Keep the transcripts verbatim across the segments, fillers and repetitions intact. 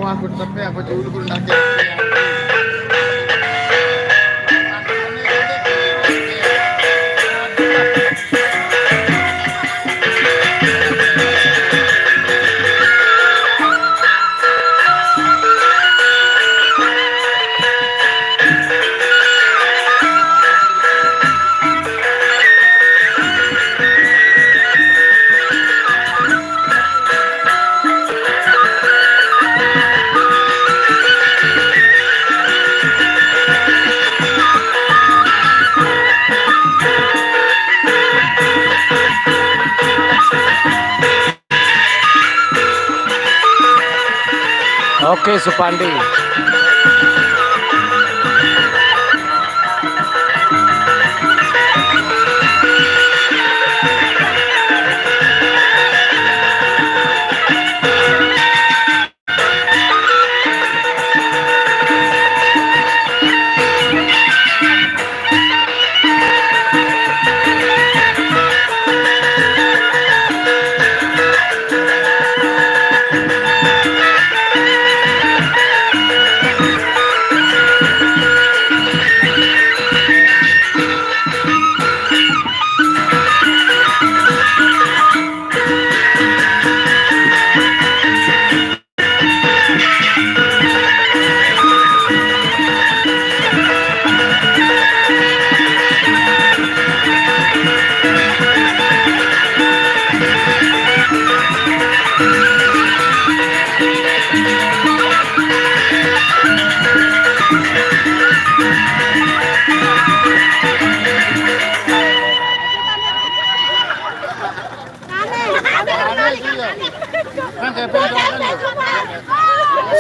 Wah, aku tepe apa dulu belum nanti. Oke, Supandi.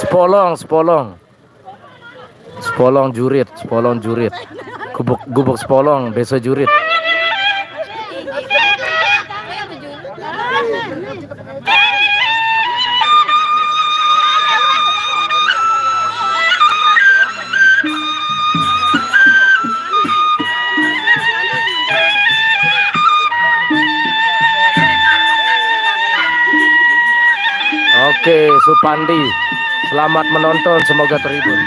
Spolong, spolong. Spolong jurit, spolong jurit. Gubuk, gubuk spolong, beso jurit. Oke, Supandi. Selamat menonton, semoga terhibur.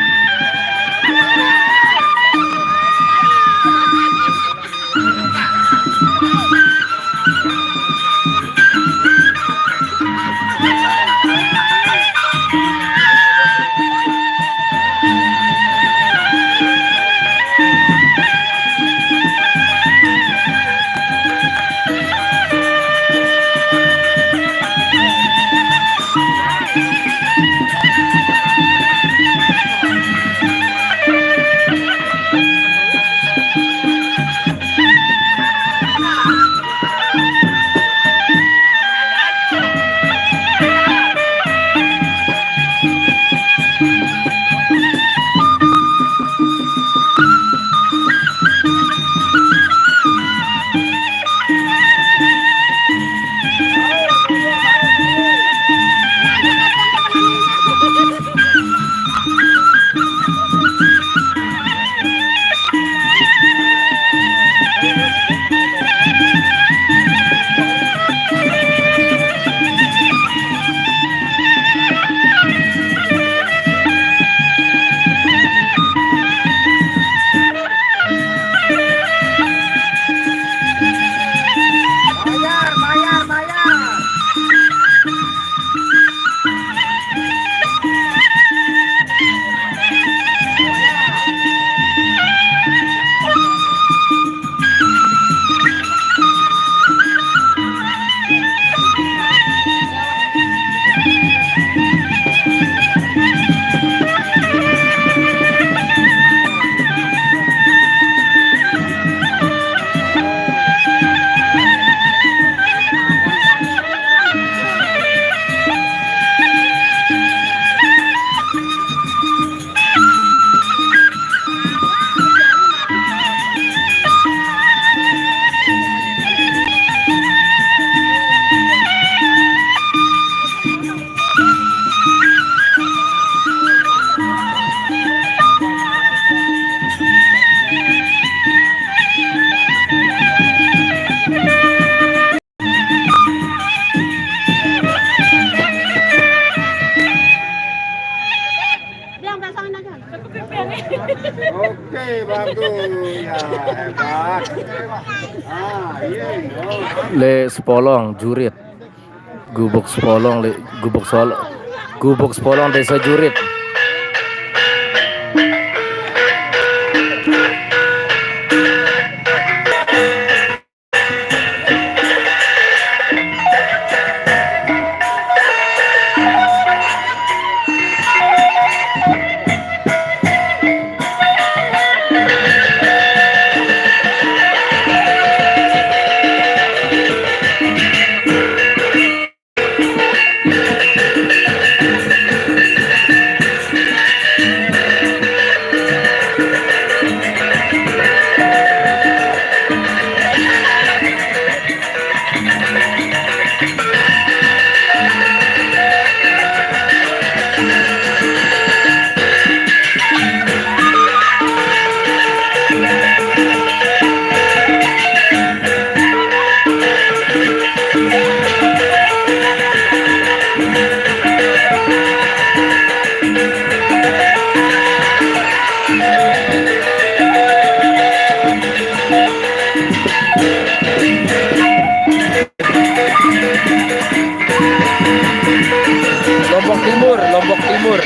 Le Sepolong, Jurit. Gubuk Sepolong, le, Gubuk Solo. Gubuk Sepolong, Desa Jurit. Lombok Timur, Lombok Timur.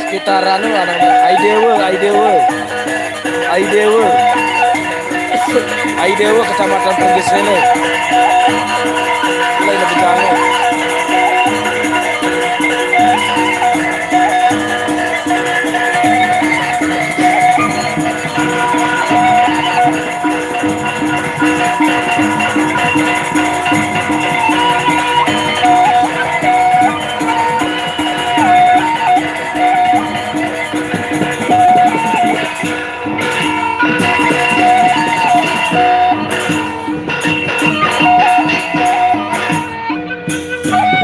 Sekitar anu, anu, Aidewe, Aidewe. Aidewe. Aidewe, Kecamatan Bugis rene. Mulai lebih jauh.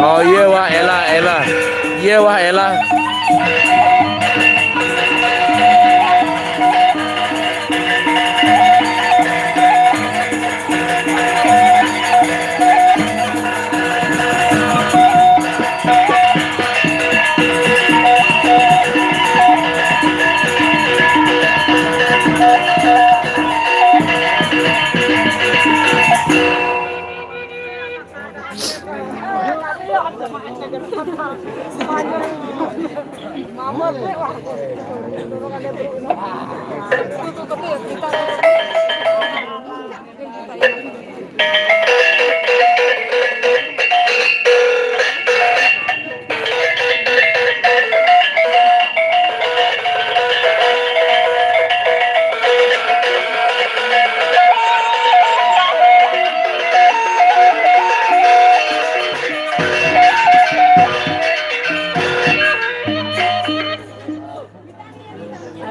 Oh, iye wah, elah, elah. Iye wah, elah.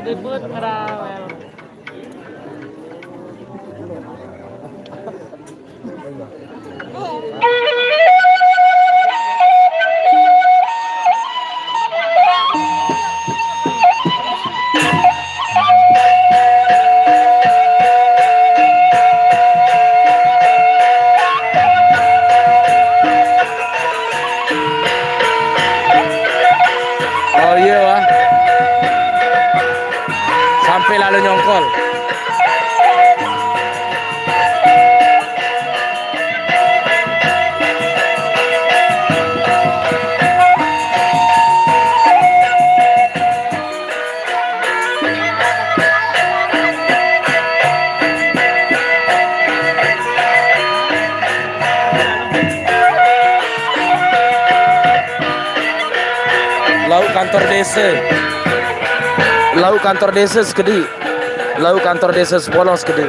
Ada buat ngerawel. Oh, iya, wah. Sampai lalu nyongkol. Lauk kantor desa. Lauk kantor desa sekedi. Lauk kantor desa Sepolong sekedi.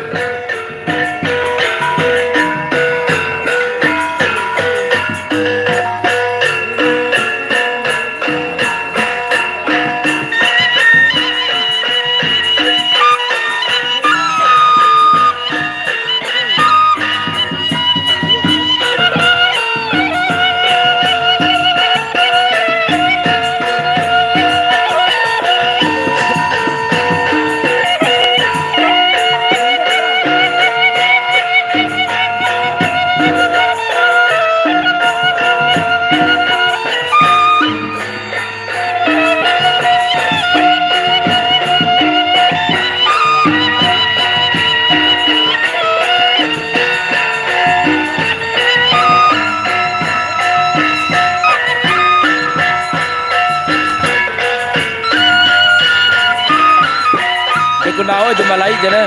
Dikunawa Jemalai jene.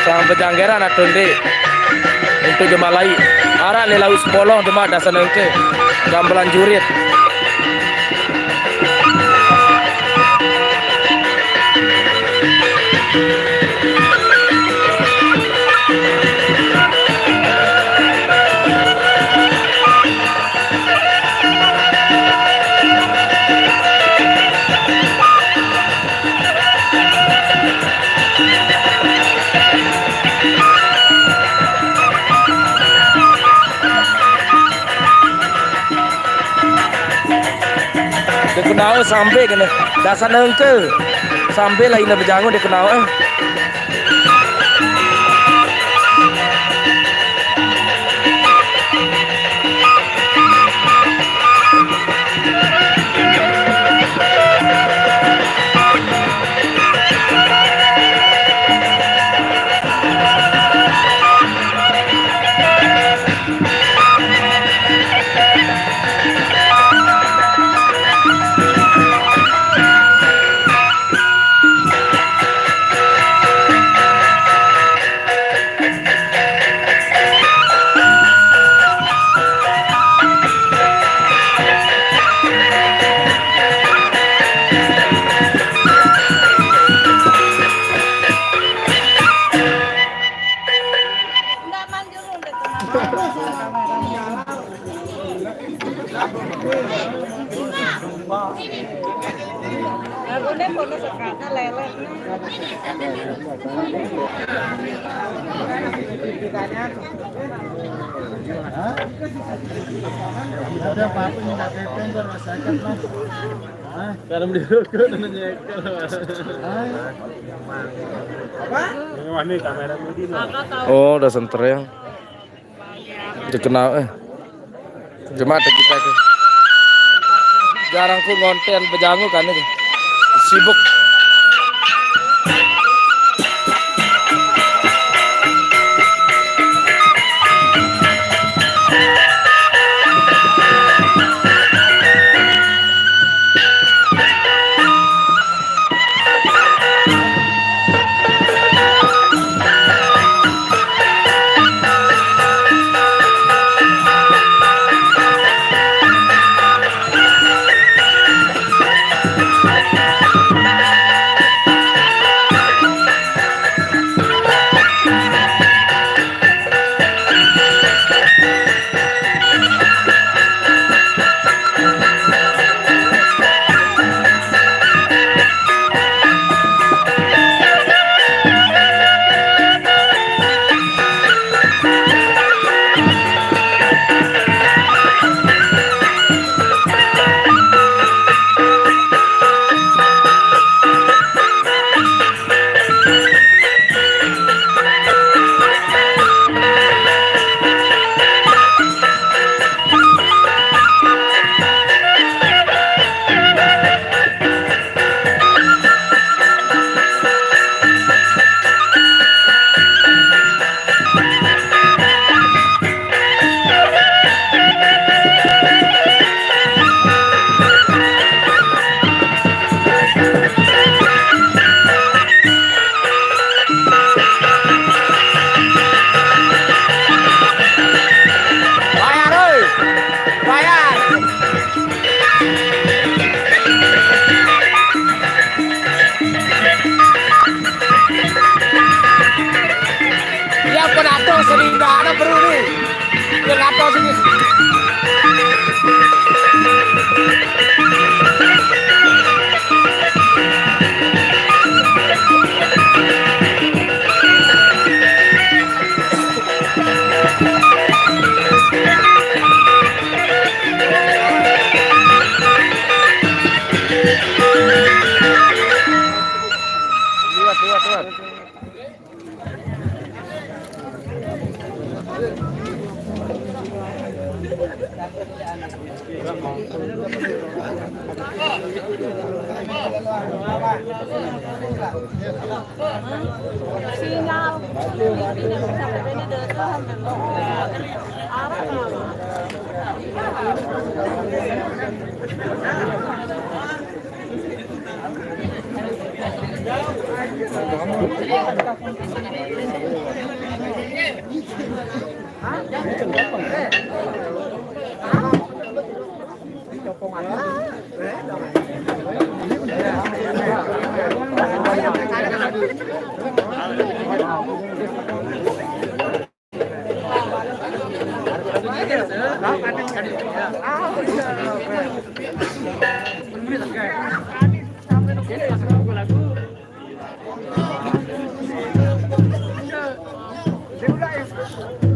Sang bejanggeran atun di. Untuk Jemalai. Arak le lauk Sepolong jema dasan engke. Gambelan jurit. Dikunawa sambe kene. Dasan engke. Sambe laina bejangun dikunawa. Ada apa-apa minta kepeng ke rumah sakit, Mas. Hah? Karena beli rokok dan nyekel. Hah? Apa? Ini wah nih kamera mudi nih. Oh, udah sentereng. Dikenal eh. Cuma ada kita tuh. Jarang ku ngonten bejangu kan itu. Sibuk. Bayar, oi. Bayar. Iya, penato sering nggak ada, bro, nih. Penato sini. Liwat, liwat, liwat.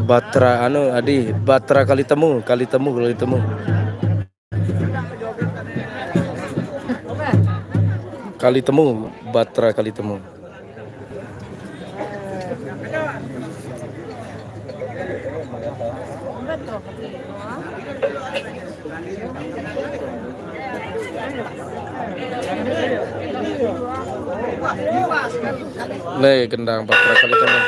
Batra anu, Adi, Batra Kalitemu, Kalitemu, Kalitemu. Kalitemu, Batra Kalitemu. Nih, gendang Batra Kalitemu.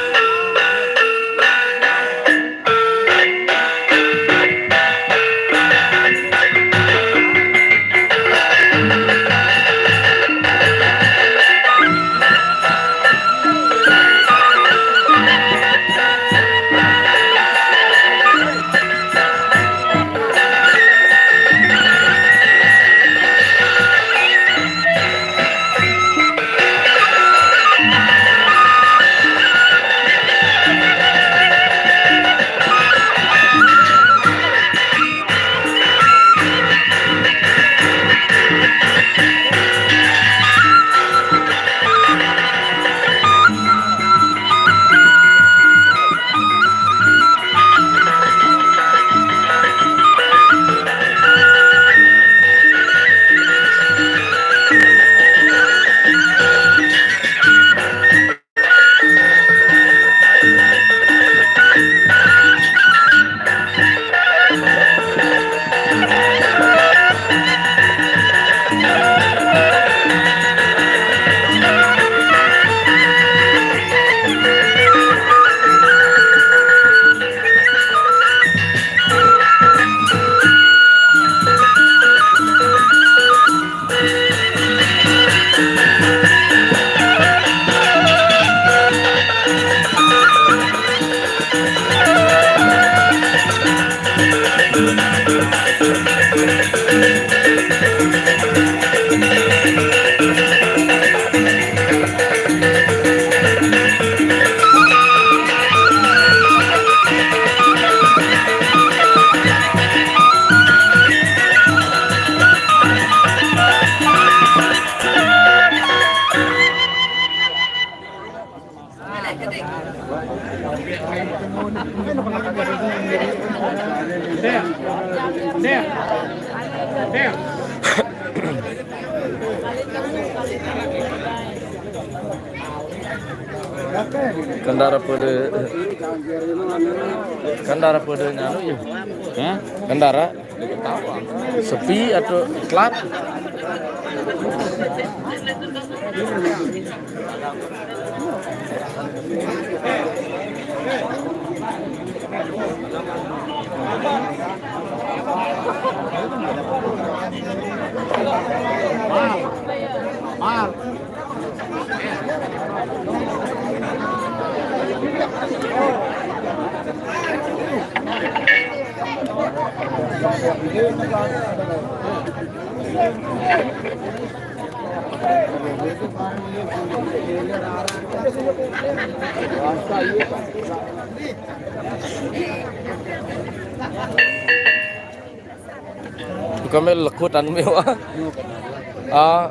Kendara pada, kendara pada nyanu ya. Hah? Kendara sepi atau telat? Kami lekutan mewah. Ah.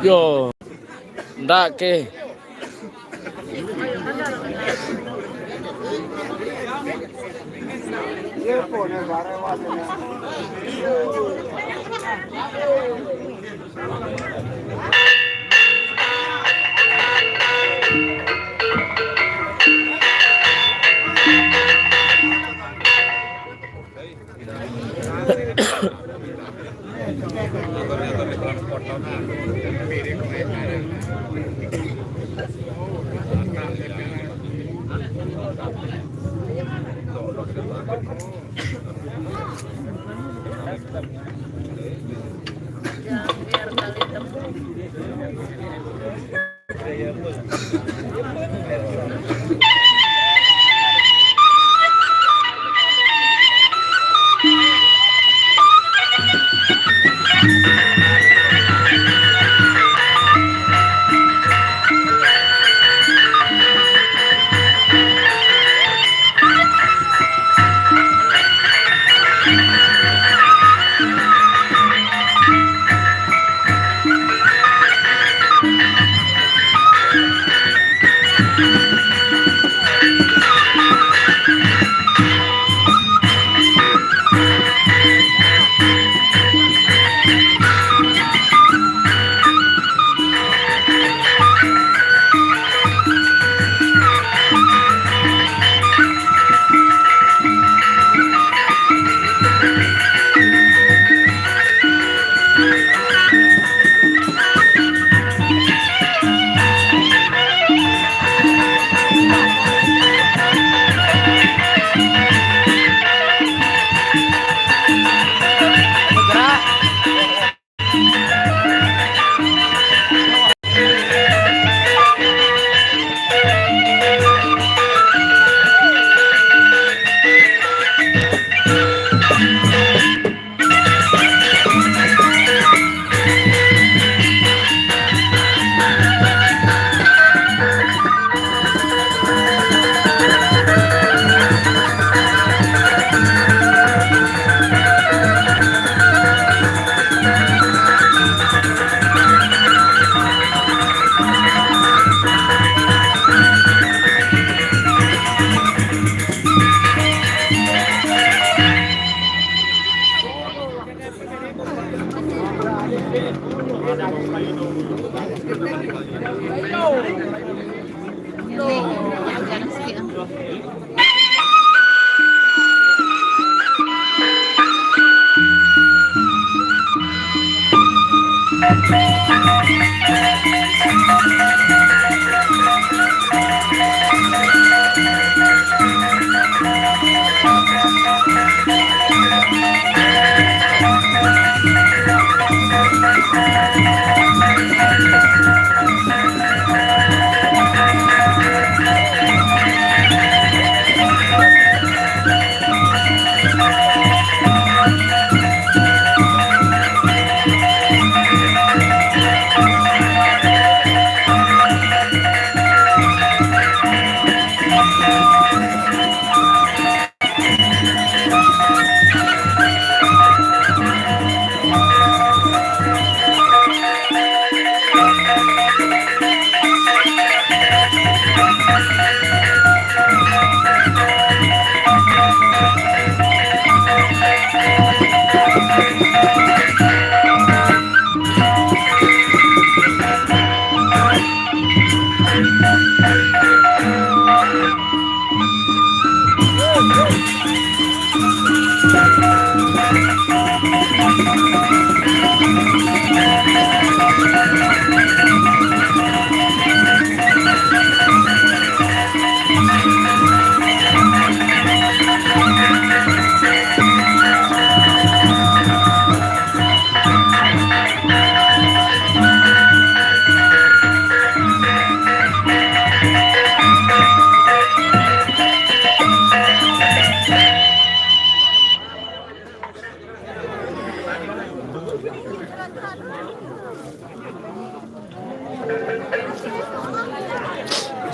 Yo, ndak ke.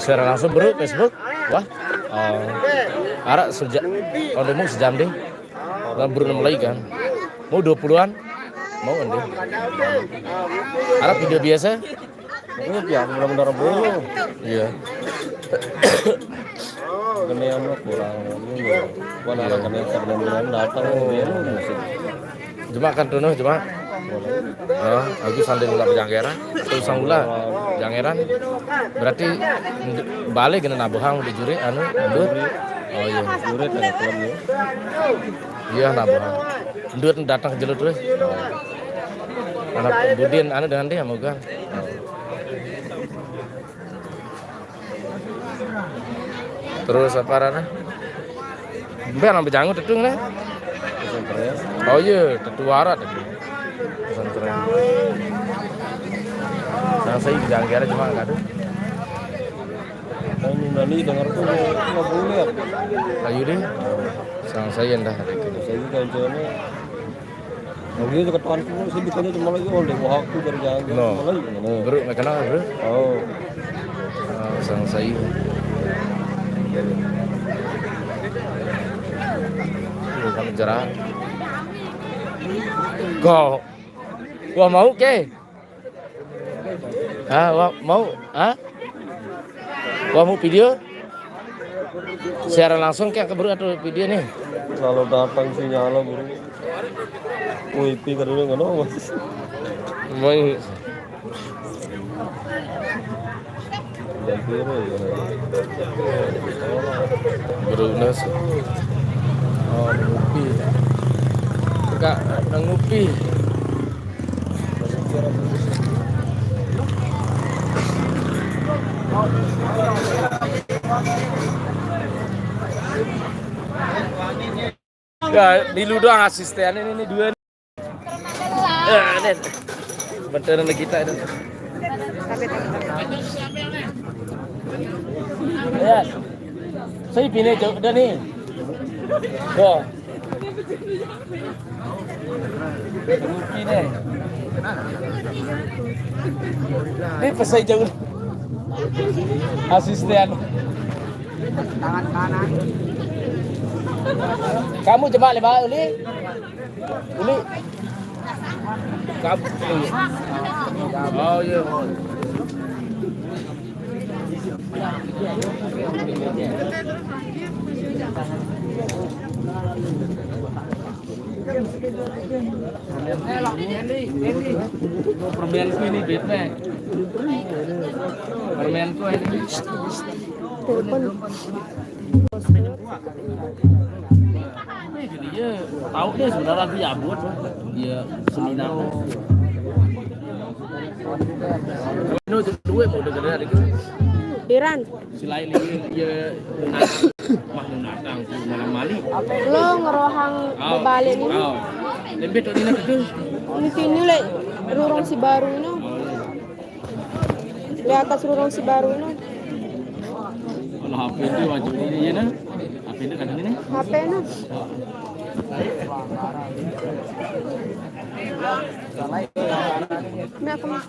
Siaran langsung, Bro, Facebook. Wah. Oh. Araq seja-, oh, demo sejam deh. Lah, Bro, enam lagi kan. Mau dua puluhan? Mau kan deh. Araq video biasa? Itu ya, benar-benar belum. Iya. Gini, anu, kurang ini ya. Wah, iya. Gini, yang datang, oh, ini musik. Jemaq kan tunuh, jemaq. Oh, aku sambil nggak berjanggeran. Terus sang ula janggeran. Berarti ndu-, balik kena nabuhang di juri, anu, ndur. Oh, iya. Juri ada film ya. Iya, nabuhang. Ndur datang ke jelo terus. Anak Budin, anu dengan dia, mau kan. Terus apa arane? Mbak nang bejangu tetu ngene? Pesantren. Oh iya, tetu araq tetu. Pesantren. Sang sai jangkere cuma kadung. Kan nani denger tuh nggak boleh. Ayo deh. Sang sai endah. Saya kancane. Lagi itu ketahuan tuh, saya bukannya cuma lagi, oh, dek, wah, aku dari jalan, no. Cuma lagi, mana? Bro, nggak kenal, Bro? Oh. Ah, sang sai. Bukan jerah. Kok? Wah, mau ke? Ah, wah, mau? Ah? Wah, mau video? Siaran langsung kayak keburu atau video nih? Kalau datang sinyal, buru. Wifi kadang nggak ada, Mas. Mau. Buru nas. Oh, ngopi. Kak, nang ngopi. Ya, di lu doang asisten ini, ini dua. Eh, ini. Sementara kita itu. Ya. Saya pindah jauh dah nih. Wah. Ini. Ini pesan jauh. Asisten. Tangan kanan. Kamu coba le, Pak Uli. Uli. Kamu. Oh iya. Permenku ini bete. Permenku ini. Jadi ya, tahu deh sebenarnya dia abot. Dia seminar. Ini duit mau dengerin hari itu. Iran. Selain ini, ya, mah datang, malam mali. Lo ngerohang bebalik ini. Oh. Lembek tu, Dina, tu. Ini sini, lek, rurung si baru ini. Oh, iya. Di atas rurung si baru ini. Kalau H P itu wajib ini, ya, nah. H P itu kadang ini. H P, nah. Ini apa, Mas?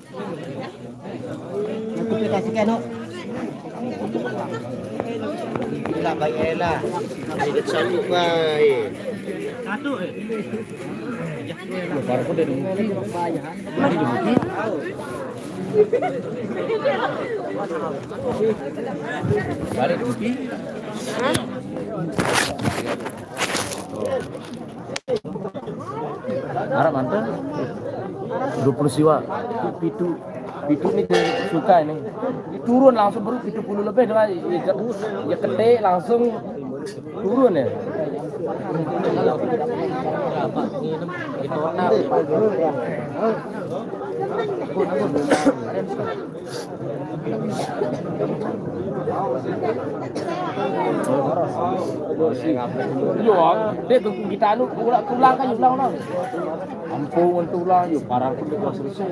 Aku aplikasi keno. Ila, baik, Ela. Ini satu, baik. Satu, eh. Baru pun dari Muki. Dari Muki. Arab mantan dua puluh siwa. Pitu, pitu ni dia suka ini. Dia turun langsung baru tujuh puluh lebih dengan dia, dia ketik langsung turun ya. Yo, dia tu kita anu ulang ulang kan ulang ulang. Ampun tulang yo parang pun dia selesai.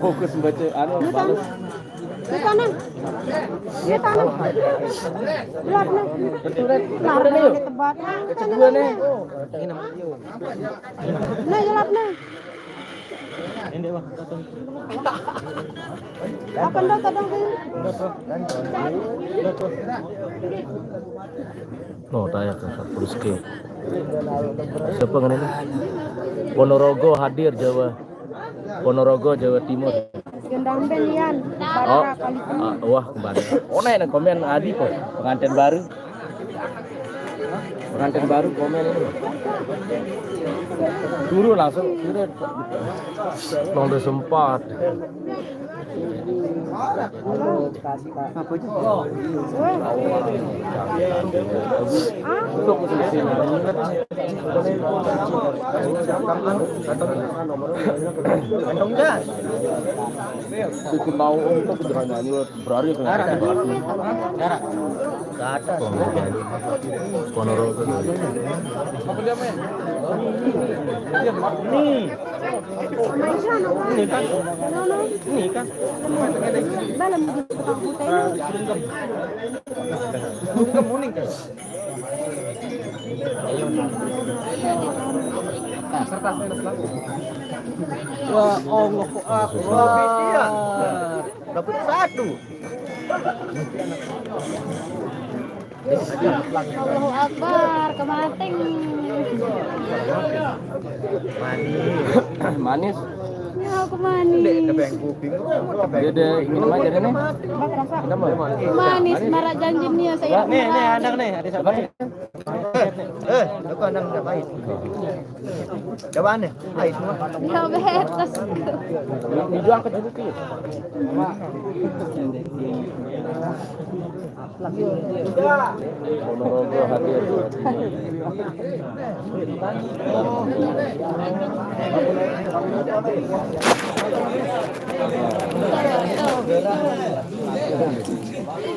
Fokus baca anu balas. Ini tanam. Ini tanam. Gelap nih. Betul kan? Nah, ini tebat. Kedua nih. Nah, gelap nih. Apa ndak kadang sih? No, tanya ke Satpol S K. Siapa ngene ini? Ponorogo hadir Jawa. Ponorogo, Jawa Timur. Gendang belian. Oh, ah, wah kembali. Oh, nah, komen Adi kok pengantin baru. Pengantin baru komen ini. Turun langsung turun. Nomor sempat. Itu tahu, oh, itu jangan nyanyi, berani kan? Ke atas. Ponorogo. Apa dia main? Ini. Ini kan? Ini kan? Dalam di tukang putih ini. Bungkem muning. Wah, Allah Akbar. Dapat satu. Allahu Akbar, kemating. Manis. Ya, aku manis. Dia ada ini mah jadi nih. Ada mah. Manis, marak janji nih ya, saya. Nih, nih, anak nih, ada siapa nih? Eh, lu kok anak udah pahit? Coba nih, pahit semua. Diabetes. Dijual ke jeruk ya. Ponorogo hadir.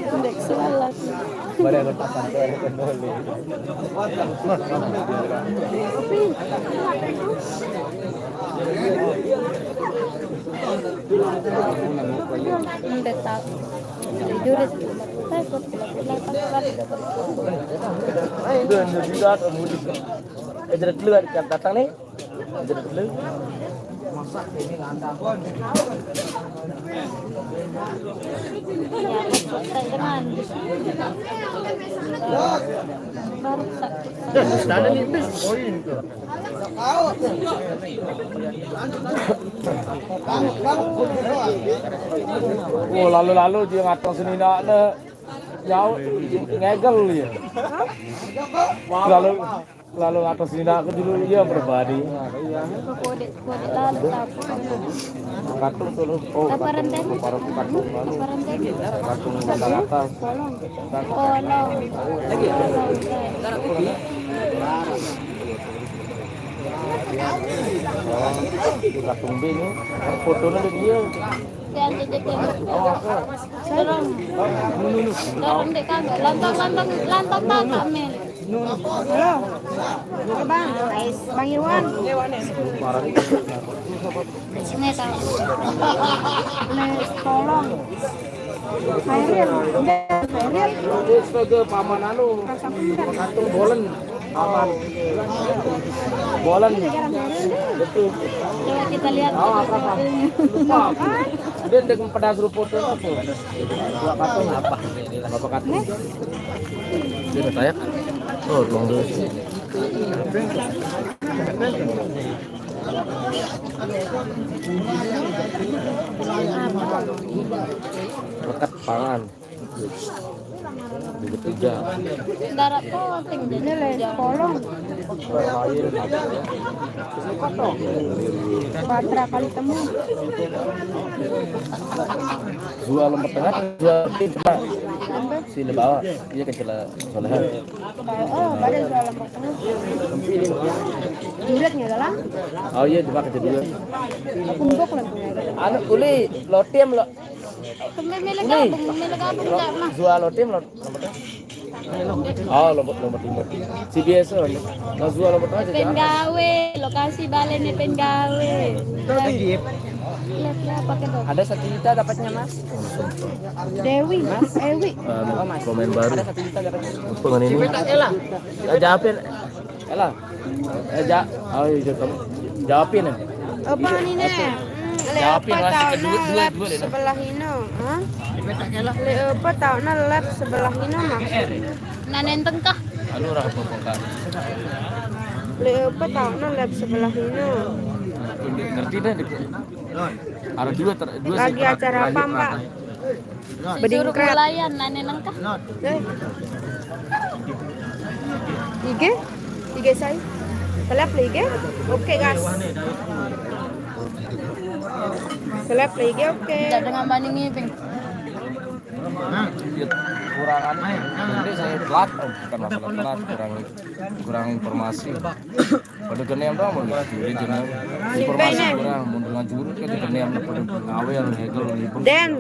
Indeks salah. Bareng pasan tuh, ada kembali. Indeks tak. Jurit. Takut. Udah, udah, udah, udah. Eh, jerit dulu, ada datang nih. Jerit dulu. Masak ini ngandang. Ya, masak dengan. Baru sa-, Dah, sana ni, Bes. Oh, ini tu. Oh, lalu-lalu dia ngatong sini nak, nak. Jauh, ngegel dia. Lalu Lalu atas sini aku dulu, iya, pribadi. Kode, kode lalu, tapi. Katung tuh, oh, Apa katung, renteng? Parang katung lalu. Apa renteng? Katung benda atas. Polong. Polong. Polong. Oh, katung B ini. Fotonya ada dia. Yang jadi. Dorong. Dorong dek kagak. Lantang, lantang, lantang kakak, men. Halo. Oke, Bang. Bang Irwan. Ini tahu. Nih, tolong. Khairil, udah, Khairil. Itu sebagai paman anu. Rasa muda. Bolen. Paman. Bolen. Ini gara-gara Khairil nih. Betul. Coba kita lihat. Oh, apa, apa? Lupa. Hah? Udah, ndek pedas rumput apa? Dua karton apa? Berapa karton? Nih. Dia udah kayak. Oh, tolong dulu sih. Lekat pangan. Begitu aja. Darat poting. Ini le, kolong. Lain. Patra kali temu. Dua lompat tengah, dua tim kena. Sini bawa. Iya, kecil solehan. Oh, pada jual lompat tengah. Juretnya dalam. Oh iya, cuma kecil dua. Aku mbok lah punya. Anu, uli, lotim lo. Kami milik gabung, milik gabung, Kak, Mas. Jual lotim lo. Oh, lompat, lompat timur. Si biasa, Mas. Nah, jual lompat aja. Penggawe, lokasi balai ini penggawe. Lihat ya, pakai tuh. Ada satu juta dapatnya, Mas. Dewi, Mas, Ewi. Anu, pemain baru. Ada satu juta dapatnya. Pengen ini. Ya, jawabin. Elah. Eh, ja-, oh, iya, kamu jawabin ya. Apa ini, Nek? Jawabin, apa tahu, Nek, lab sebelah ini, hah? Le apa tahu, Nek, lab sebelah ini maksudnya? Nanen tengkah. Aduh, orang apa kok, Kak? Le apa tahu, Nek, lab sebelah ini? Ngerti deh, dikit. Ada dua ter-, dua. Lagi acara apa, Mbak? Beding krep. Gulayan, nane nengkah. Eh. Ige? Ige saya. Kelap lagi, Ige? Oke, gas. Kelap lagi, Ige, oke. Tidak dengan banding ngibing. Nah, kurangan. Nanti saya telat, oh, bukan masalah telat, kurang, kurang informasi. Pada kenem doang, mau juri kenem. Informasi kurang, mau dengan juri kan kenem, pada pengawal, hegel, libur. Dan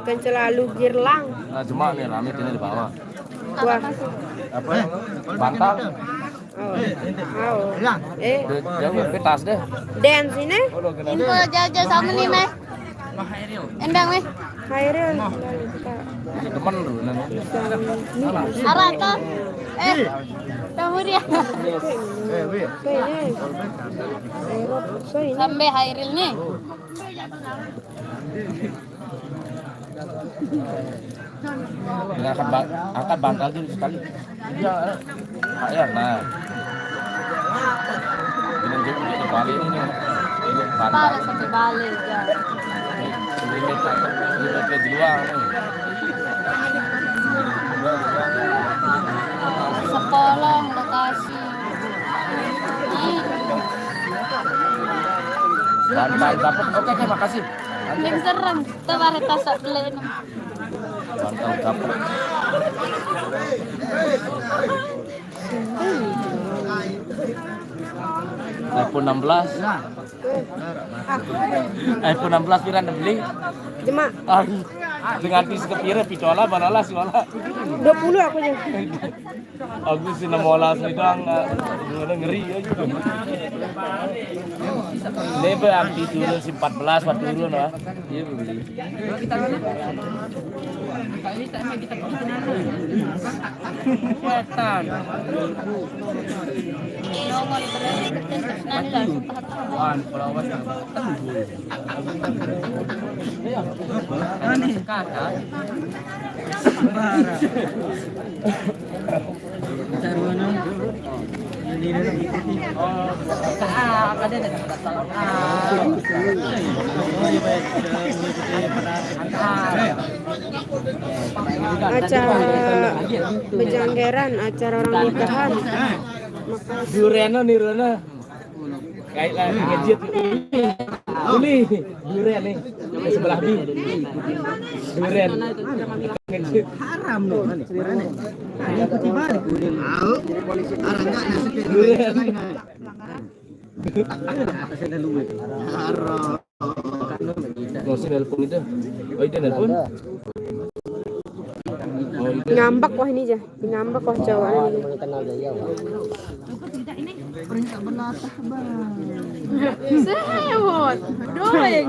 kencelalu girlang. Nah, cuma nih rame kena di bawah. Wah. Apa? Bantal. Oh. Oh. Eh. Jauh, jauh, tas deh. Dan sini. Info jaja sama nih, Meh. Endang, Meh. Khairil. Temen lu, nang. Arata. Eh, kamu dia. Sampai Hairil nih. Ini angkat ba-, angkat bantal dulu sekali. Iya, eh. Ah, ya, nah. Ini juga di balik ini. Bantal. Parah sampai balik, ya. Ini, ini, ini di luar, nih. Sepolong lokasi. Ih. Bantal dapat. Oke, oke, makasih. Yang serem. Kita bare tasak beli. Mantap, mantap. iPhone enam belas. iPhone enam belas pira beli? Cuma. Ah, dengan dis kepira picola, banalas, wala. Dua puluh aku aja. Aku sih enam belas nih doang, nggak, ngeri aja. Ini be, ambil turun si empat belas, empat turun lah. Iya, beli. Setan. Wan, kalau awas, tembus. Aneh. Sembarang. Acara bejanggeran, acara orang nikahan. Durian nih, Rona. Kayak lah, ngejit. Uli, durian nih. Di sebelah bi. Durian. Ngejit. Haram loh. Ayo, putih balik. Durian. Haram. Masih nelpon itu. Oh, itu nelpon. Oh, itu. Ngambek wah ini aja. Ngambek wah cowok ini. Sewot. Doeng.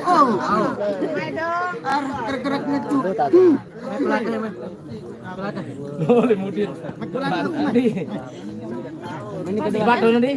Oh, oh. Ah, gerak-gerak itu. Boleh mudir. Ini kedua dulu nih.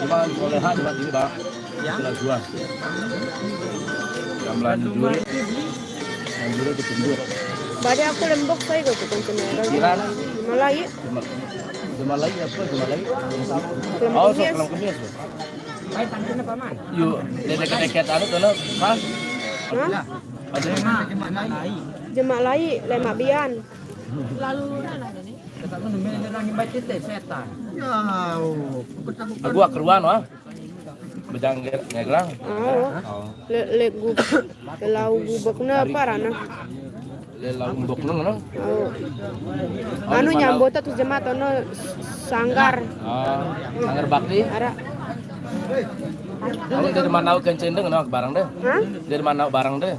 Cuma soleha cuma ini, Bang. Ya. Salah dua. Yang lanjut, yang dulu ketunjuk. Bade aku lembok saya gitu kan cuma orang. Pikiran. Cuma lagi. Cuma, cuma lagi apa? Cuma lagi. Kelem Oh, kemis. Kelem kemis. Baik, tantine, Paman. Yuk, deket-deket anu, kono, Mas. Hah? Ada. Jemak, jemak lai. Jemak lai, lemak bian. Lalu, kita tuh nemuin orang yang baca teh, setan. Ya, oh. Aku keruan, wah. Bejang nge-, ngegrang. Oh. Oh. Le, le gu-, le lau gubekna parana. Le lau gubekna, no? Oh. Anu nyambut tuh jemaat, ono sanggar. Oh, sanggar bakti. Ara. Kamu dari mana kencendeng, no, barang deh? Hah? Dari mana barang deh?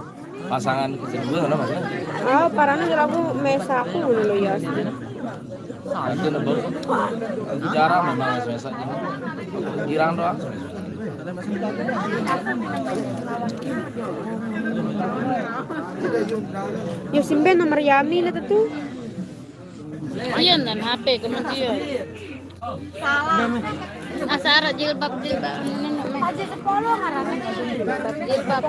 Pasangan kedua, no, maksudnya? Oh, parana rabu mesaku ngono lho ya. Itu nebo. Jarang memang S M S aja. Girang doang. Yo simbe nomor Yami le tetu. Iya nan H P kemudian. Salah. Asara jilbab jilbab. Aja sepuluh harapnya. Jilbab jilbab.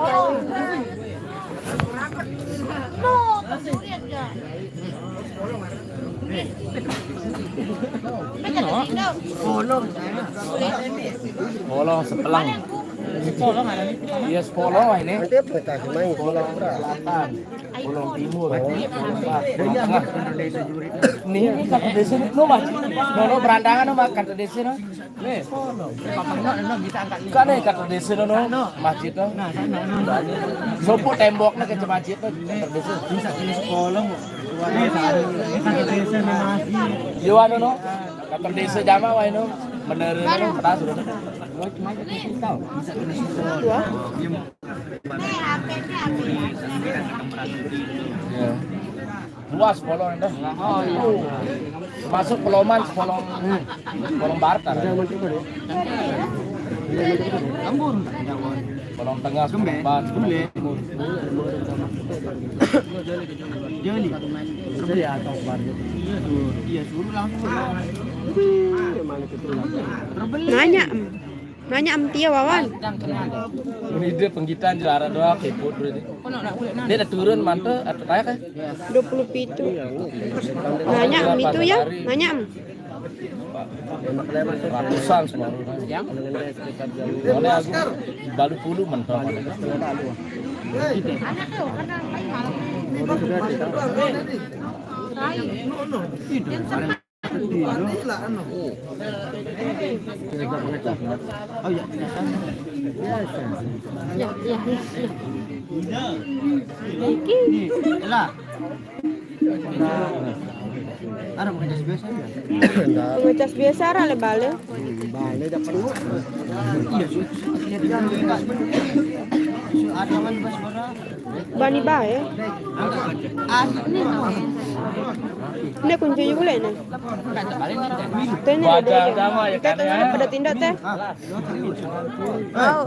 No, tuh lihat gak? Polong sepelang. Iya, sepolong ini. Nanti apa kasih main? Polong Selatan, Polong Timur, Polong Barat, Polong Tengah. Nih, ini kantor desa nih, no, Mas. No, no, berandangan, no, Mas, kantor desa, no. Nih. Kan nih kantor desa, no, no. Masjid, no. Sopo temboknya ke masjid, no, kantor desa. Bisa jenis polong. Iya, anu, no. Kantor desa jama, wah, no. Bener, no, pedas, no. Wah. Ya. Luas polong dah. Masuk Peloman, Polong, Polong Barat ada. Polong Tengah, Polong Barat, Polong Timur. Jeli. Jeli atau Barat. Iya, suruh langsung. Nanya, em. Nanya em Tia Wawan. Ini dia penggitan juara doang, kepo dulu ini. Dia udah turun, mantu, atau kayak kan? Dua puluh pitu. Nanya em itu ya, nanya em. Ratusan sebenarnya. Soalnya aku baru puluh mentok. Lah. Ada pengecas biasa ya? Pengecas biasa, ada le bale. Bale dah perlu. Iya, su-, su-, iya, dia enggak. Su-, ada kan bas ora. Bani bae. Ah, ini. Ini kunci juga le ne. Tene ada. Pada tindak teh. Oh.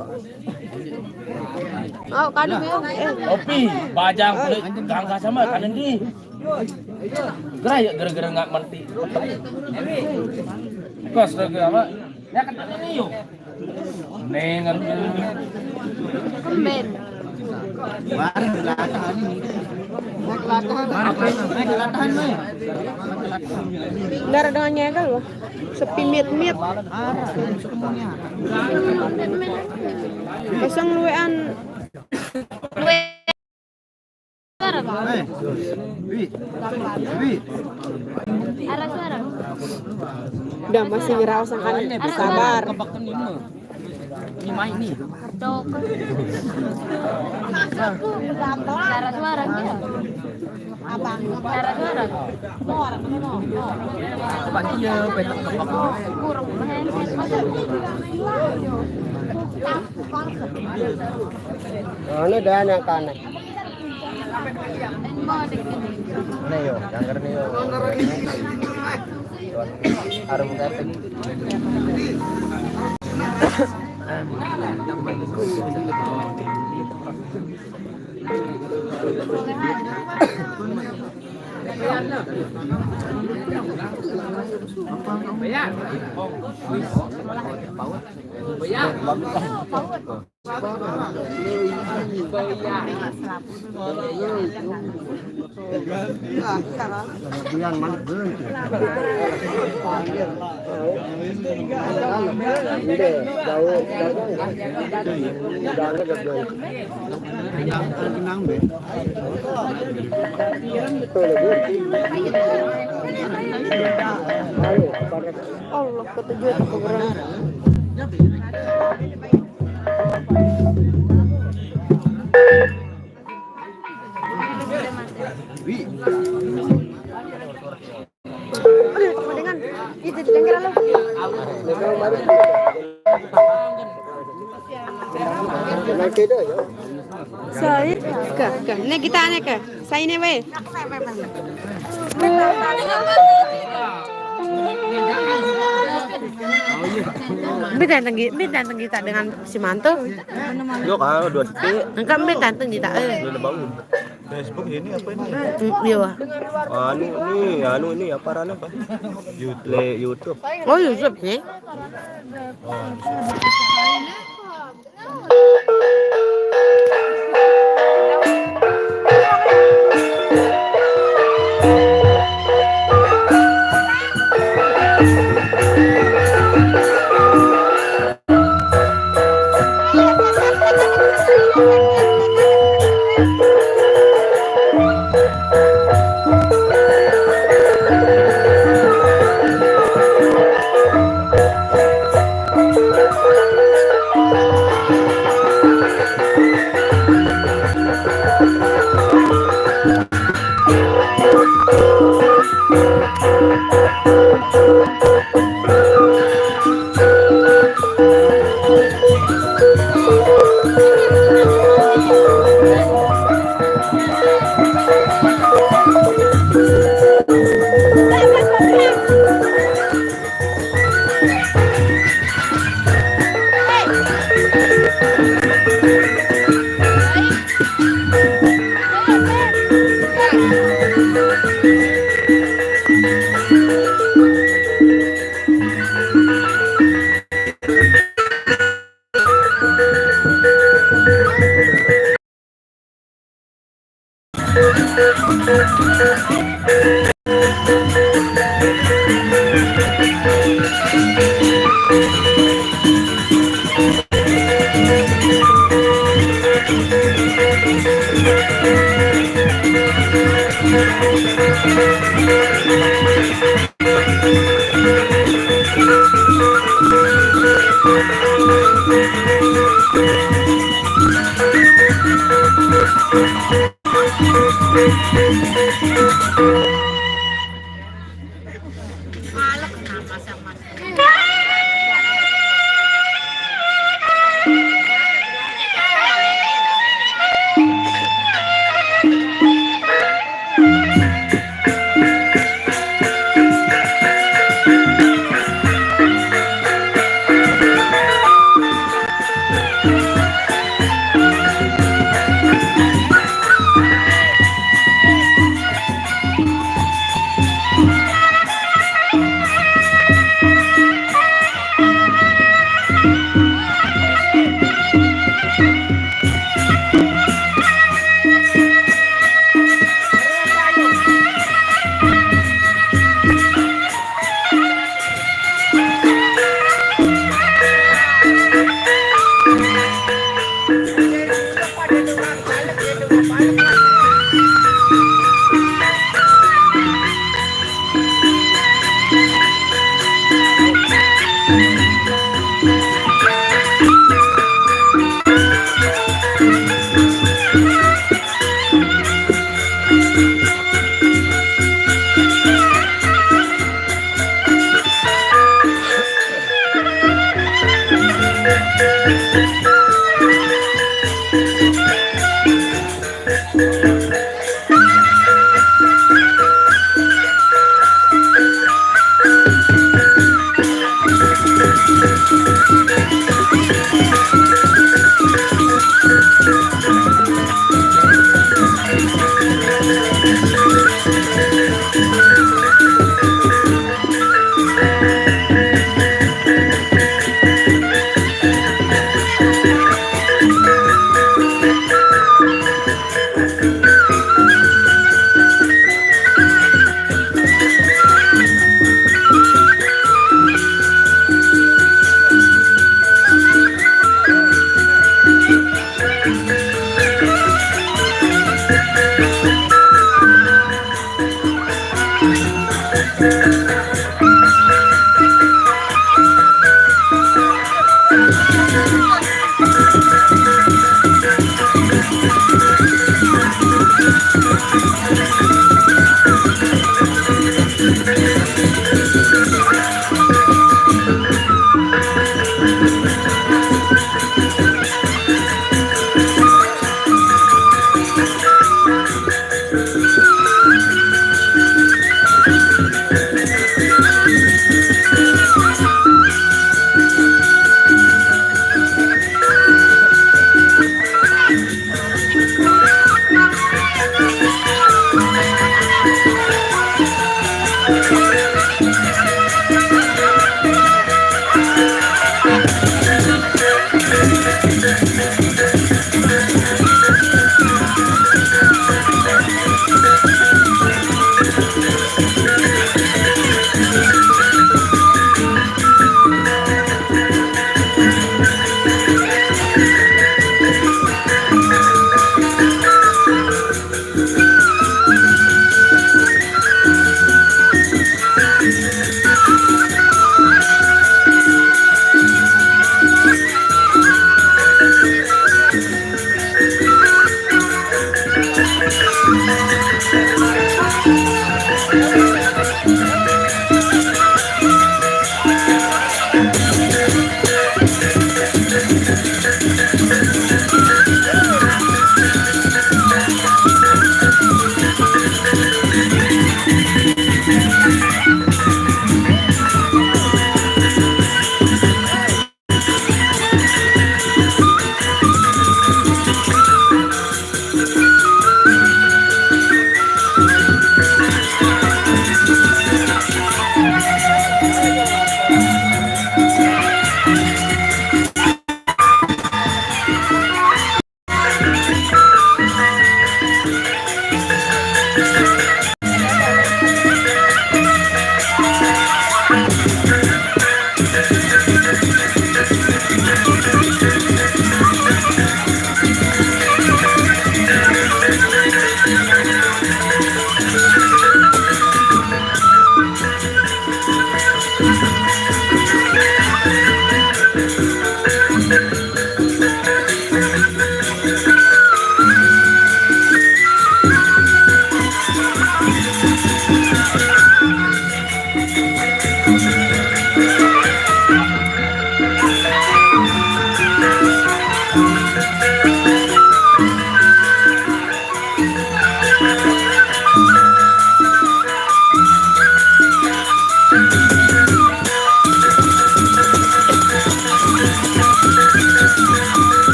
Oh, kadung ya. Eh. Opi, bajang kulit gangga sama kanan di. Gerai ya gara-gara nggak menti. Kos lagi apa? Ya kan ini yuk. Nengen. Kemben. Bareng latahan ini. Naik latahan. Naik latahan, Mai. Nggak ada dengan nyegel loh. Sepi mit-mit. Kosong luwean. Suara, Bang. Eh, Wi. Wi. Arah suara. Udah masih ngeraos kan. Sabar. Ini main nih. Cok. Arah suara dia. Abang. Arah suara. Mau orang mana mau? Mau. Coba dia petak kepak. Kurang. Ini dah yang kanan. Ini yo, langgar ini yo. Harum kepeng. Allah, ketujuh itu keberang. Aduh, sama dengan. Ih, jadi jengkel lu. Sai, ke, ke. Ini kita aneh ke. Sai ini weh. Beda tinggi, beda tinggi tak dengan si Manto. Yo, kalau dua detik. Enggak, beda tinggi tak, eh. Udah bangun. Facebook ini apa ini? Mm, iya, Wak. Anu ini, anu ini apa, Rana, apa? YouTube. Le YouTube. Oh, YouTube sih.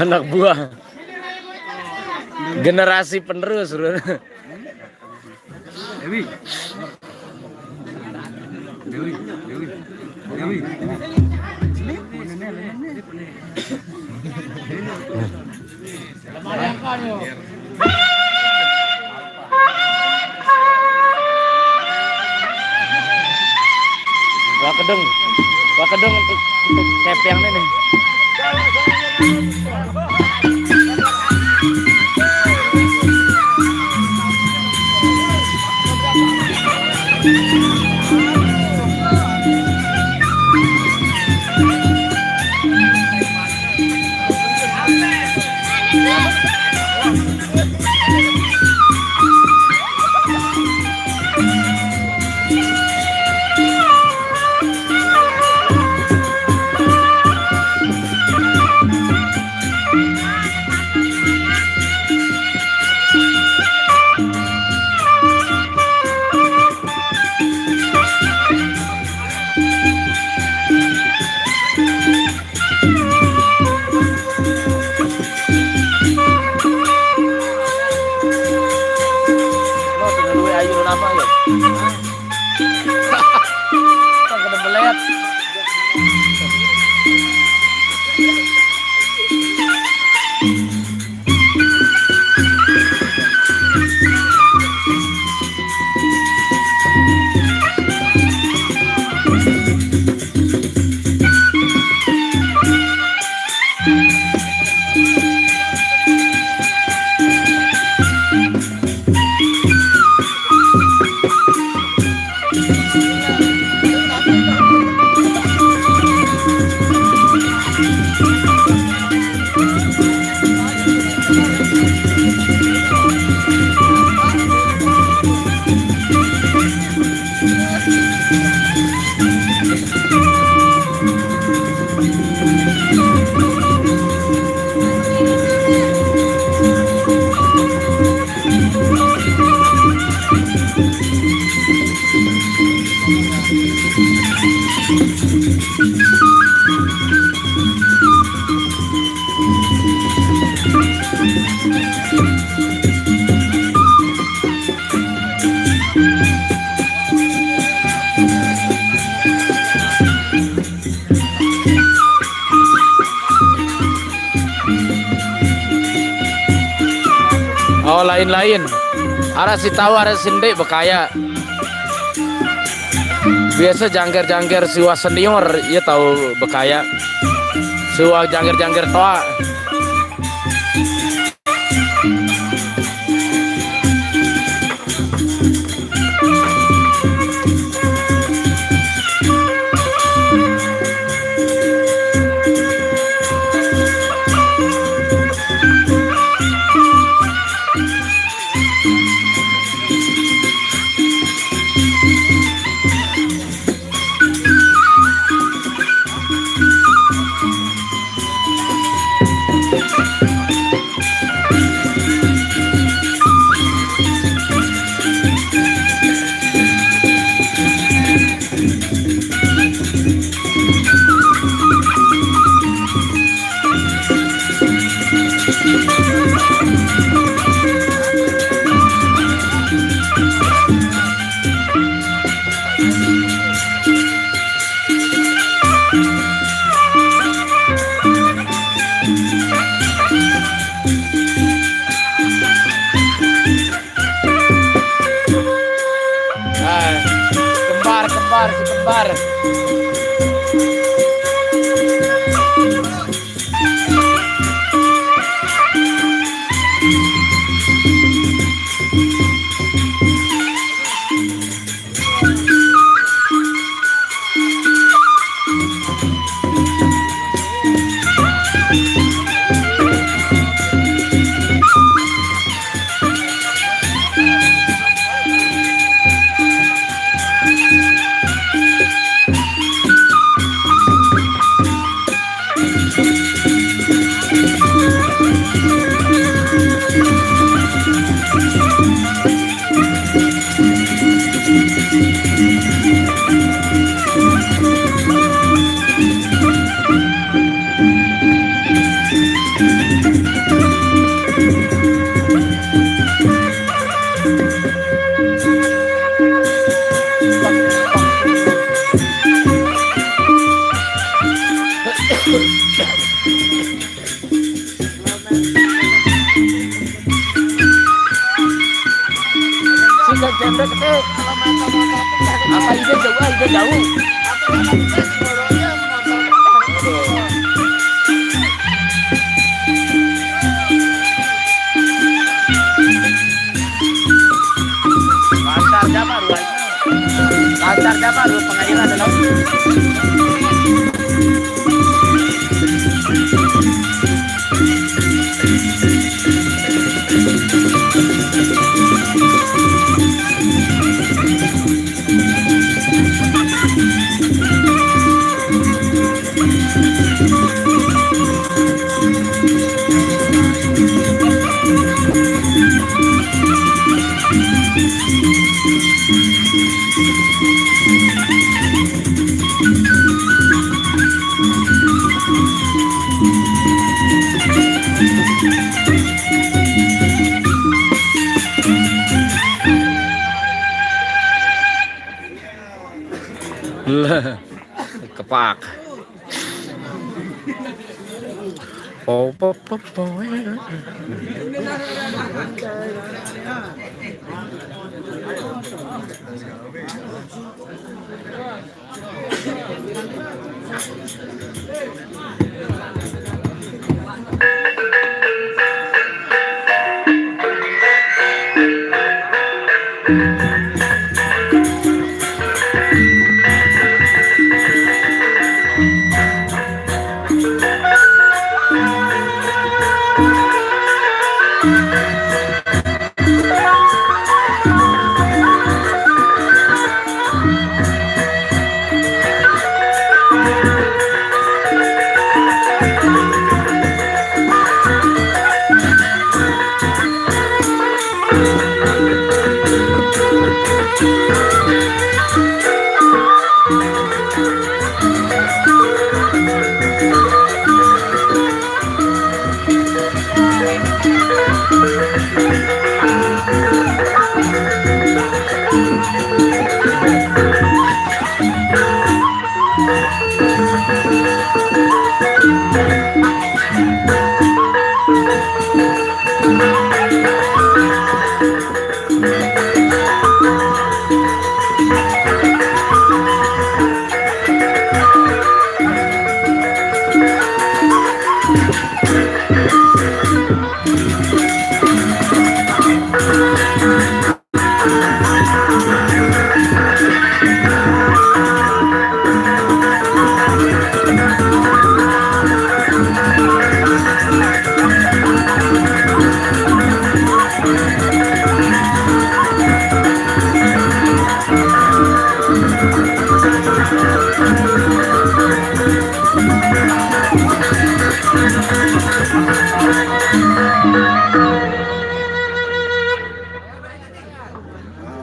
Anak buah. Generasi penerus, Bro. Dewi. Dewi, Dewi. Dewi. Wah kedung, wah kedung untuk, untuk kepeng ini. Lo sudah duwe ayu nama ya? Kan kena belet. Oh, lain-lain. Ara si tahu, ara si ndeq bekaya. Biasa jangger-jangger siwah senior, ye tau bekaya. Siwah jangger-jangger toaq. Ah, kembar, kembar, si kembar. Sudah jembek, eh. Apa ide jauh, ah, ide jauh. Lancar jama ruwai. Lancar jama ruwai pangairan, no? Lah, kepak. Oh, pop, pop, pop.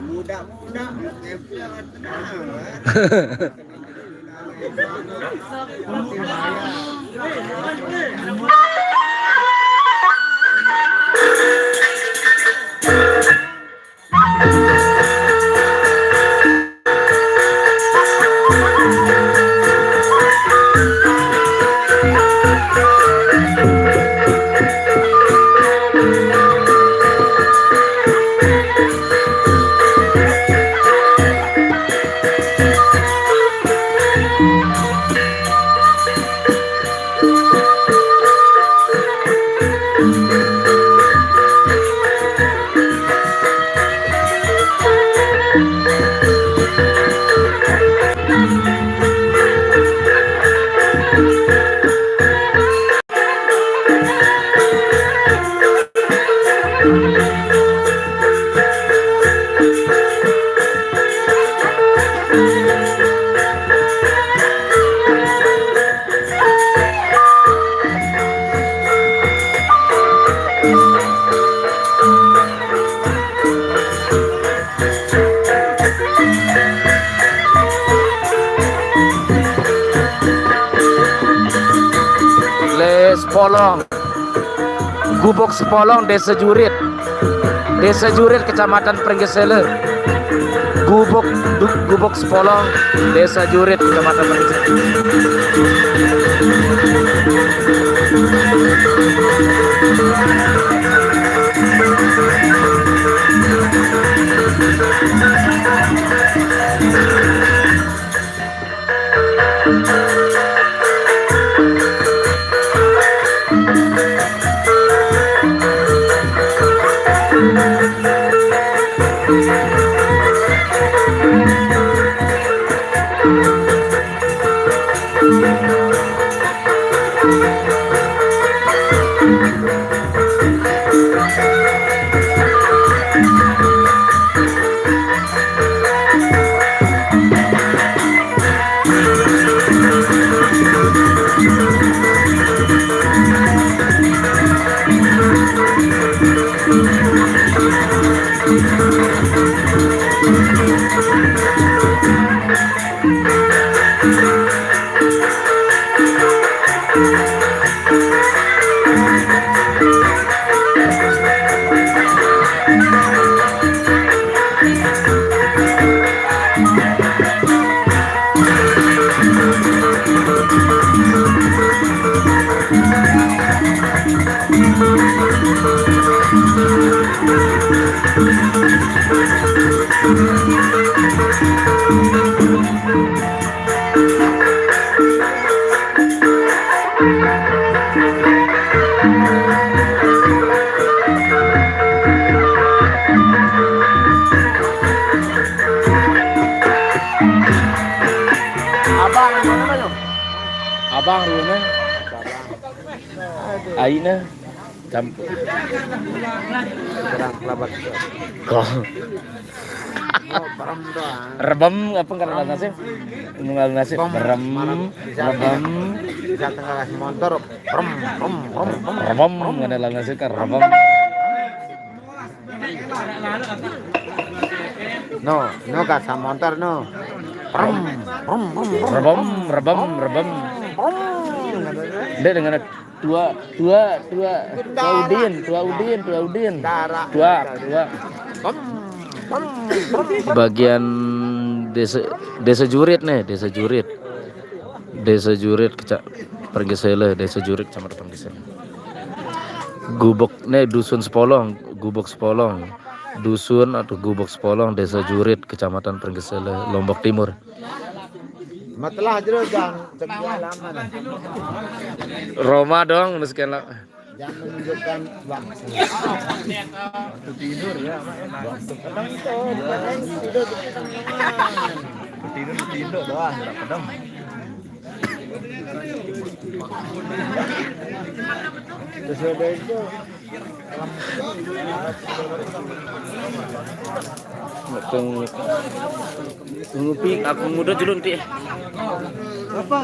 Muda-muda, tenang. Le Sepolong. Gubuk Sepolong, Desa Jurit. Desa Jurit, Kecamatan Pringgesele. Gubuk, du- Gubuk Sepolong, Desa Jurit, Kecamatan Pringgesele. Abang, abang, abang, abang, aina campur. Kurang kelabat. Kok. Oh, berem doang. Rebem apa kalau nggak ngasih? Nggak ngasih. Bem. Berem, malam bisa rebem. Bisa tengah montor. Rem, rem, rem, rem. Rebem, nggak ada ngasih kan rebem. No, no, gak sama montor, no. Rem, rem, rem, rem. Rebem, rebem, rebem. Rem. Dia dengan tua, tua, tua, tua Udin, tua Udin, tua Udin. Tua, tua. Bagian desa, desa Jurit nih, desa Jurit. Desa Jurit, keca, Pergesele, desa Jurit, kecamatan Pergesele. Gubuk nih, dusun Sepolong, Gubuk Sepolong. Dusun atau Gubuk Sepolong, desa Jurit, kecamatan Pergesele, Lombok Timur. Matelah jero, jangan cek dia lama dah. Roma dong, sekian lah. Jangan menunjukkan waktu. Waktu tidur ya, Mak, ya. Waktu kadang itu, bukan tidur, kita kadang. Waktu tidur, tidur doang, nggak kadang. Terus udah itu. Ngopi, aku muda dulu nanti. Apa?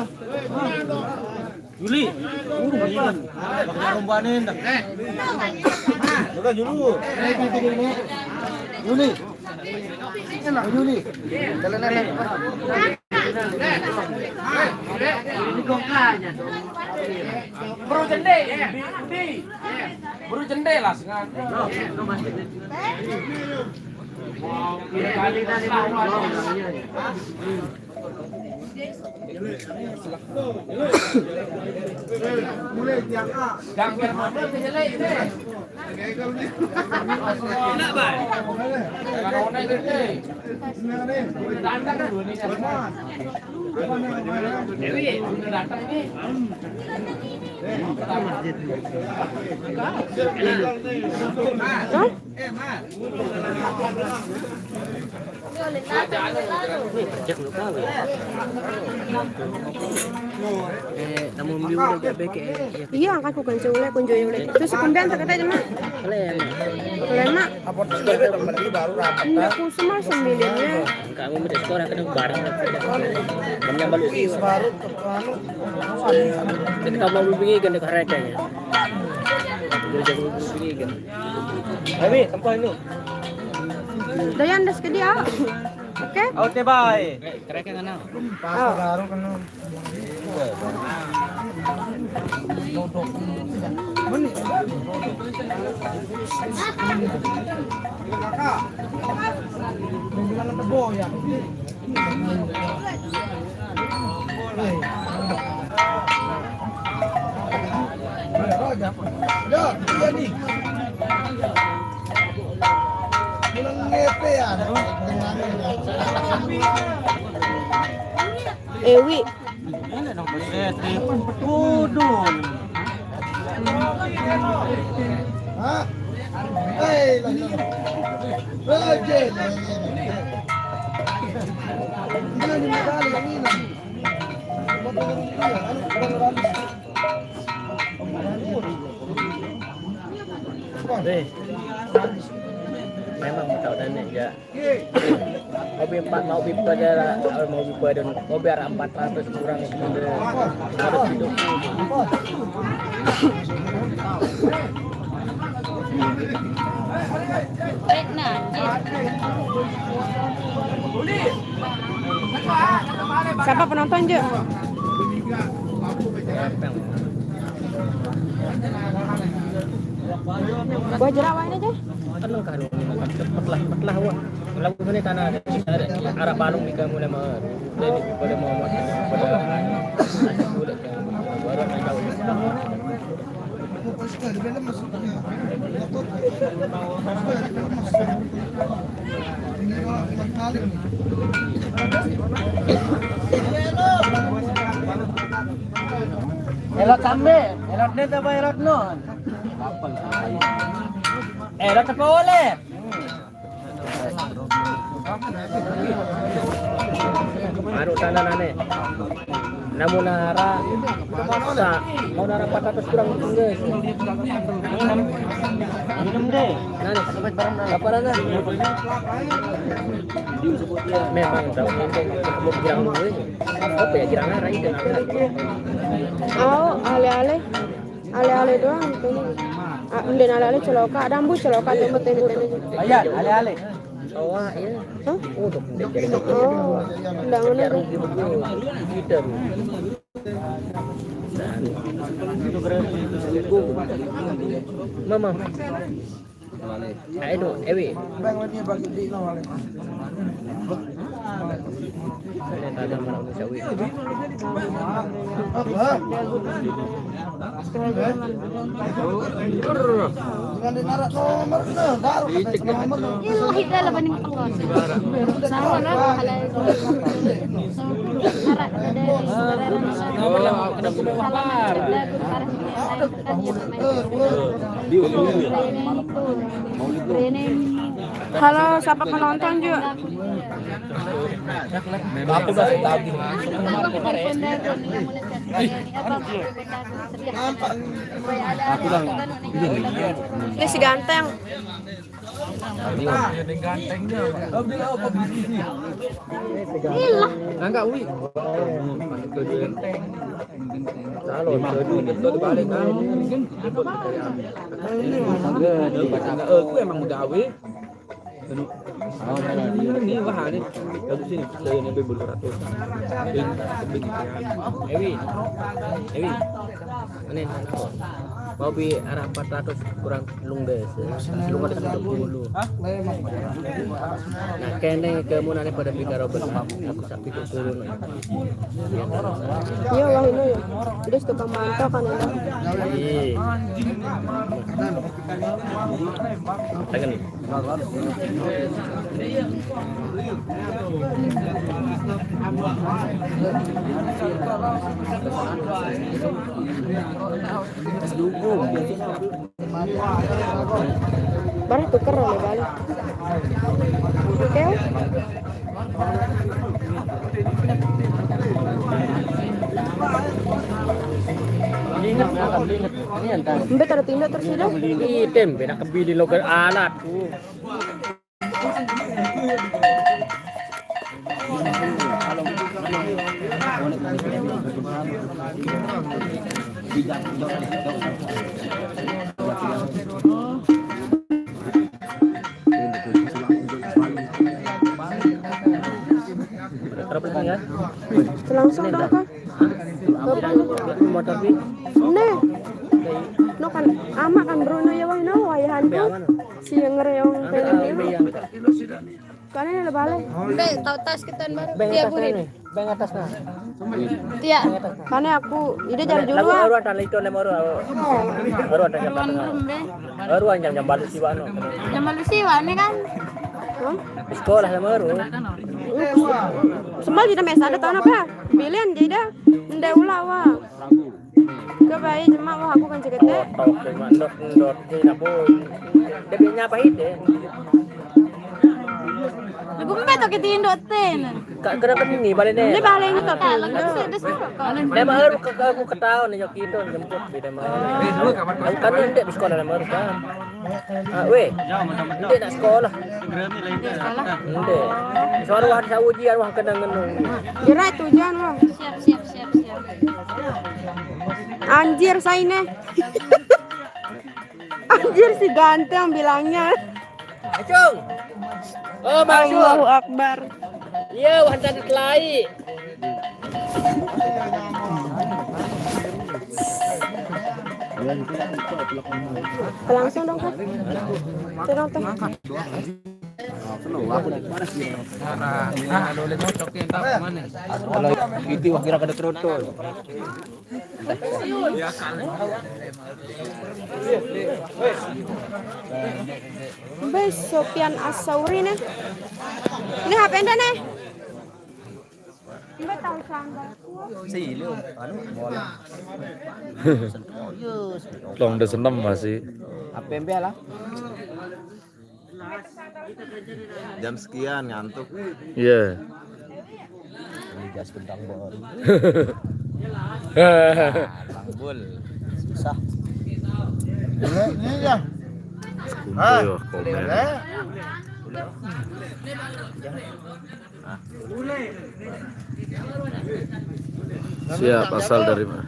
Juli. Kapan? Bakal ngombanin dah. Udah dulu. Juli. Juli. Jalan-jalan. Bro jende, di, di. Bro jende lah, sengaja. Mulai dia, ah. Jangan main mata, jelek deh. Iya, angkat ku kenceng uleh, kunjung uleh. Terus kumbian tak kata cuma. Kalian. Kalian nak. Apa tuh baru rapat? Enggak, ku semua sembilan ya. Kamu minta sekolah kena barang. Kamu yang baru. Baru ke anu. Jadi kamu mau pergi kan dekat kereta ya. Jadi kamu pergi kan. Ayo, tempat itu. Dayan das ke dia. Oke. Oke, bye. Kereta kan. Pas baru kena. Ewi. Waduh. Hah? Hei, lagi. Hei, Jay. Ini medali yang ini. Memang tahu dan ya. Mobil empat, mobil pada, mobil pada, mobil arah empat ratus kurang, harus hidup. Siapa penonton, Ju? Buah jerawat ini aja. Tenang, kan, cepet lah, cepet lah, wah. Lagu ini tanah ada, ada arah Palung di kamu nama. Jadi pada mau pada baru main tahu. Elot sambil, elot net apa elot non? Elot apa oleh? Anu tanah nane. Namun nara sa, mau nara empat ratus kurang, guys. Minum deh. Nane. Apa nana? Memang tahu ini mau bilang dulu. Apa ya, kira nara itu nara. Oh, ale-ale. Ale-ale doang itu. Ah, nden ale-ale celoka, ada ambu celoka tuh, tembok-tembok. Ayan, ale-ale. Oh, iya. Hah? Oh, udah pendek jadi. Oh, undangan aja. Gitu. Mama. Ayo, Ewi. Halo, siapa penonton, Ju? Aku masih tahu gini. Aku udah ini. Ini si ganteng. Angkat, Wi. Kalau itu balik kan. Aku emang udah awe. Ini wah, ini. Lalu sini, saya ini beli ratus. Ewi. Ewi. Ini mau bi arah empat ratus kurang lung deh. Lung ada satu puluh. Nah, kene kamu nane pada pikir Robert. Aku sakit turun. Iya, wah, ini ya. Dia tukang mantau kan, ya. Iya. Tangan. Barang tuker oleh balik. Oke. Mbe taruh tindak terus itu. Item beda kebili loker alat. Langsung dong, Kak. Motor pi? Nih. No kan. Kane le bale. Be tau tas kita baru. Be tiap atas burit. Nih. Be atas nah. Tiap. Kane aku ide jari julu ah. Aru atan itu le maru. Aru atan jam. Aru jam jam balu siwa no. Jam balu siwa nih kan. Sekolah le maru. Sembal kita mesa ada tahun apa? Pilihan jadi dah. Nde ula wa. Ke bayi jemak wa aku kan cekete. Oke, mandok ndot ni napo. Dia punya apa ide? Aku mbak tak kita indot ten. Kak kena kan ini balik ni. Ini balik ni tapi. Dia mah harus ke aku ketahuan ni joki itu jemput beda mah. Kan nanti di sekolah nama harus kan. Ah, weh. Nanti nak sekolah. Nanti. Suara wah sauji arwah kena ngenung. Gerak tujuan wah. Siap siap siap siap. Anjir saine. Anjir si ganteng bilangnya. Acung. Oh, Bang Allahu Akbar. Iya, wah tadi kelai. Langsung dong kan. Tolong teh. Kalau itu wah kira kada kerontol. Mbak Sopian Asauri nih. Ini H P anda nih. Mbak tahu sanggar. Sih, lu anu bola. Long de senem masih. H P mbak lah. Jam sekian ngantuk. Iya. Ini gas kentang baru. Tanggul. Susah. Ini ya. Kumpul komen. Siap, asal dari mana?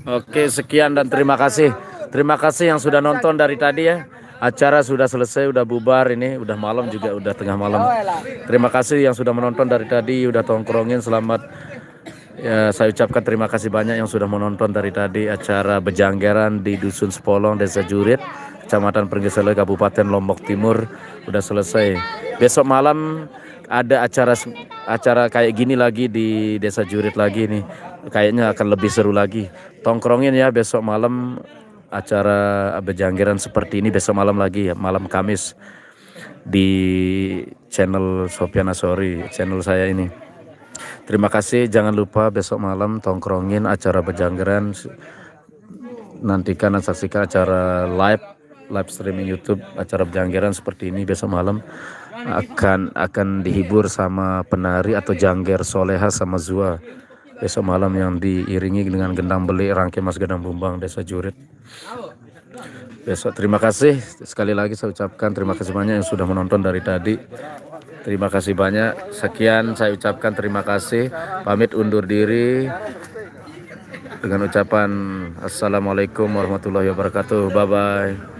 Oke, sekian dan terima kasih. Terima kasih yang sudah nonton dari tadi ya. Acara sudah selesai, udah bubar ini, udah malam juga, udah tengah malam. Terima kasih yang sudah menonton dari tadi, udah tongkrongin, selamat. Ya, saya ucapkan terima kasih banyak yang sudah menonton dari tadi acara Bejanggeran di Dusun Sepolong, Desa Jurit, Kecamatan Pringgeselo, Kabupaten Lombok Timur, udah selesai. Besok malam ada acara acara kayak gini lagi di Desa Jurit lagi nih. Kayaknya akan lebih seru lagi. Tongkrongin ya besok malam acara Bejanggeran seperti ini besok malam lagi ya, malam Kamis di channel Sopian Asori, channel saya ini. Terima kasih, jangan lupa besok malam tongkrongin acara Bejanggeran. Nantikan dan saksikan acara live live streaming YouTube acara Bejanggeran seperti ini besok malam akan akan dihibur sama penari atau jangger Soleha sama Zua besok malam yang diiringi dengan gendang beli rangke mas gendang bumbang Desa Jurit. Besok terima kasih sekali lagi saya ucapkan terima kasih banyak yang sudah menonton dari tadi. Terima kasih banyak. Sekian saya ucapkan terima kasih. Pamit undur diri dengan ucapan assalamualaikum warahmatullahi wabarakatuh. Bye bye.